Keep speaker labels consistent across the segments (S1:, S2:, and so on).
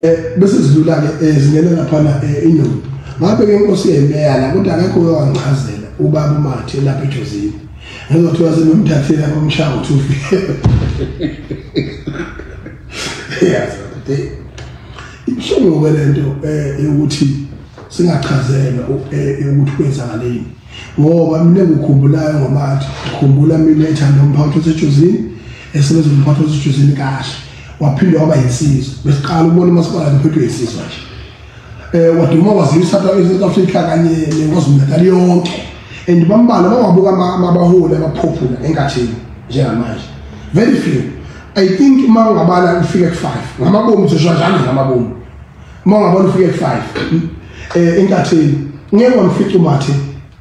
S1: Bese sidlula-ke zingena laphana inyoni. Ngabe-ke inkosi yemeya la, kodwa akekho owangichazela ubaba uMathe lapha eJozini. Ngizothiwa sebemthathile bamshaya ukuthi ufike. Yazi hey. Ibuhlungu-ke le nto yokuthi singachazelwa ukuthi kwenzakaleni. Ngoba mina engikukhumbulayo ngoMathe, ngikhumbula mina ethanda umphakathi waseJozini, esebenza umphakathi waseJozini kahle. Waphinde waba yinsizwa. Besiqala ukubona umasipala uphethwe yinsizwa nje. Waduma waziwa iSouth Africa kanye neKwaZulu-Natal yonke. And bambalwa bangabuka abaholi abaphopula enkathini njengamanje. Very few. I think uma ungabala ufike ku-5. Ngamabomu sisho njalo ngamabomu. Uma ungabala ufike ku-5 enkathini ngeke wamfica uMathe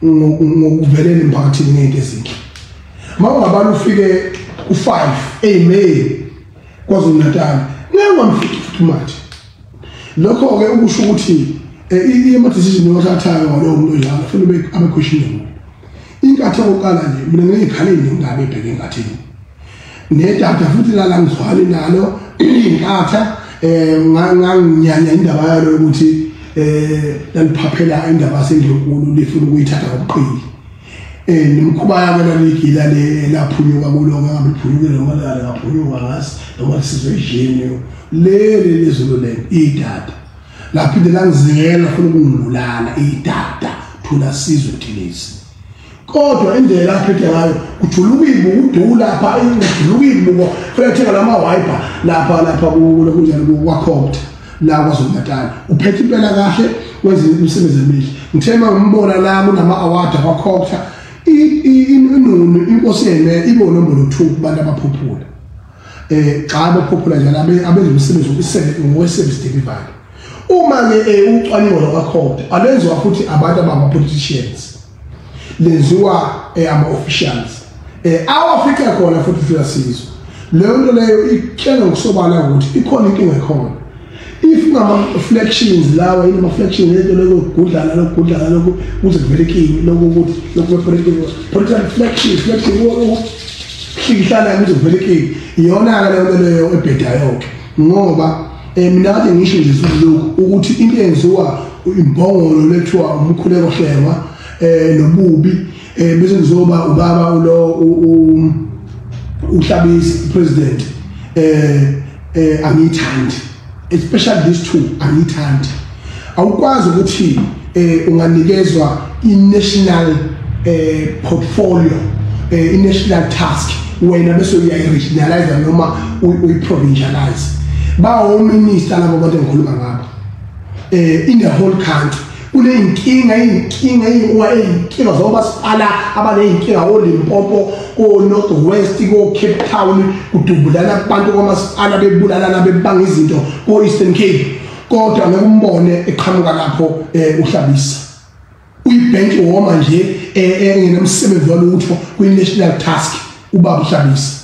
S1: ngokuvelela emphakathini ngento ezinhle. Uma ungabala ufike ku-5 eMay KwaZulu-Natal ngeke wamfica futhi uMathe. Lokho-ke ukusho ukuthi ama-decision owathathayo ngalowo muntu onjalo kufanele abe questionable. Inkathi yokuqala nje mina ngiyikhala ey'ningi ebheke enkathini. Nedata futhi lala ngizwani nalo inkatha nganginyanya indaba yalo yokuthi laliphaphela indaba yaseNdlunkulu lifuna ukuyithatha ngobuqili. Nemikhuba yabo laligila le laphunyuka kulo ngabe liphunyukile noma lingaphunyuka ngazi noma lisizwe iGNU leli lezulu lento idata. Laphinde langizela funa ukungibulala idata thula sizwe Buthelezi. Kodwa indlela aphethe ngayo kujuluka ibuku lapha kujuluka ibuku kufanele thenga lama wiper lapha lapha kunjani kwaCopt la KwaZulu-Natal. Uphethe impela kahle wenza imisebenzi emihle. Ngithe mangimbona la kunama award akwaCopt inunu inkosi yena ibe nombolo 2 kubantu abaphuphula. Xa abaphuphula njalo abenza umsebenzi ngowe-service delivery. Uma ke ucwaningo lwakwaCopt alwenziwa futhi abantu abama-politicians, lenziwa ama-officials awafika khona futhi thula sizwe. Leyo nto leyo ikutshela ngokusobala ukuthi ikhona inkinga ekhona. If ngama-reflections lawa yini ama-reflections lento lokugudlana lokugudlana lokhu kuze kuvele kimi lokhu ukuthi lokhu political reflections reflection hlikihlana kuze kuvele kimi iyona-ke leyo nto leyo ebhedayo-ke. Ngoba mina kade ngisho nje lokhu ukuthi into eyenziwa imbongolo lethiwa umkhuleko hlengwa nobubi bese kuzoba ubaba ulo uHlabisa president angiyithandi, especially these two angiyithandi. Awukwazi ukuthi unganikezwa i-national portfolio, i-national task, wena bese uyayi-regionalize noma uyi-provincialize. Bawo-minister labo bantu engikhuluma ngabo in the whole country kuney'nkinga iy'nkinga iy'nkinga zomasipala abaney'nkinga oLimpopo, ko-North West, ko-Cape Town kudubulana abantu kwamasipala bebulalana bebanga izinto ko-Eastern Cape, kodwa ngeke umbone eqhamuka lapho uHlabisa. Uyi-bench warmer nje engenamsebenzi walutho kwi-national task ubaba uHlabisa.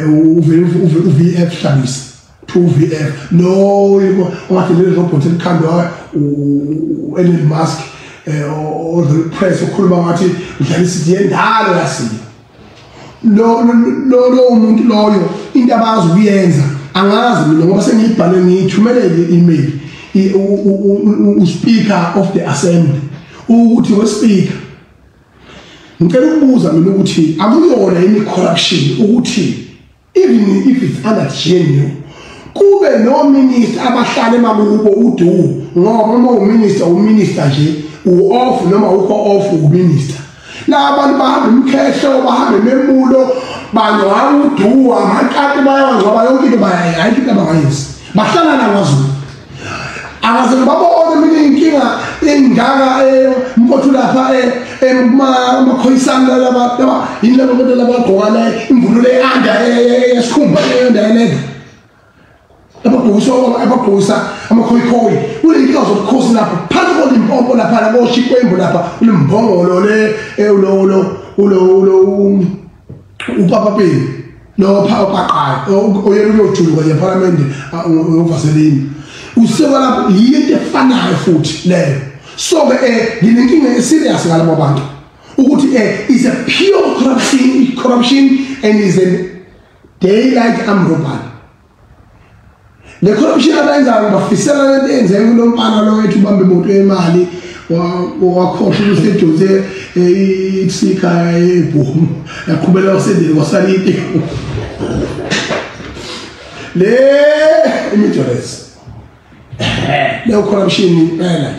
S1: U-VF Hlabisa 2VF no ungathi leli robot elikhandwa u-Elon Musk or the press ukhuluma ngathi udlala isithi yendalo yasiyo. Lo lo lo umuntu loyo into abazi ukuyenza angazi mina ngoba sengiyibhale ngiyithumelele i-email u-speaker of the assembly ukuthi we-speaker ngicela ukubuza mina ukuthi akuyona yini corruption ukuthi even if it's under GNU kube no minister abahlala emakubo udu, ngoba uma uminister uminister nje u-off noma ukho off uminister. La bantu bahamba imkhehlo bahamba imemulo bangcwaba udu amakati bayawangcwaba yonke into bayayi into abangayenzi bahlala la KwaZulu. Akaze babone mina inkinga engaka mpothu lapha amakhoyisana laba yini laba bantu labagqoka le imvunulo e-anda yesikhumba eyanda yeleda abagqokisa amakhoyikhoyi kuney'nkinga zobukhosi lapho phansi koLimpopo lapha lakoShikwembu lapha ulimbongolo le ulo ulo ulo upapapeni lo opaqayo oyena uyojuluka nje ephalamende ngovaselini useka lapho yinto efanayo futhi leyo. So-ke nginenkinga eserious ngalabo bantu ukuthi is a pure corruption and is a daylight armed robbery. Le corruption abayenzayo bafisela lento eyenzeke kulo mfana lo wethu ubambe imoto yemali wakhohlwa ukuthi edonse isika ebhomu yaqhubela usendele kwasaliti le imijores leyo corruption impela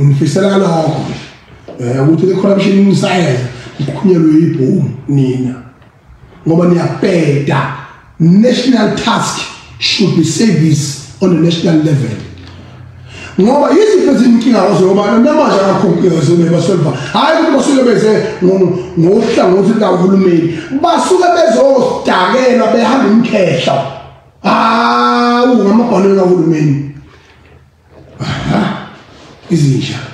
S1: ngifisela lokho ukuthi le corruption nisayenza niqhunyelwe ibhomu nina ngoba niyabheda. National task should be service on the national level. Ngoba yiziphi izinkinga ngoba namanje akakho basolva hayi ukuthi basuke beze ngohlangothi likahulumeni basuke bezosidakelwa behamba imkhehlo hawu ngamabhanoyi kahulumeni. Izinja.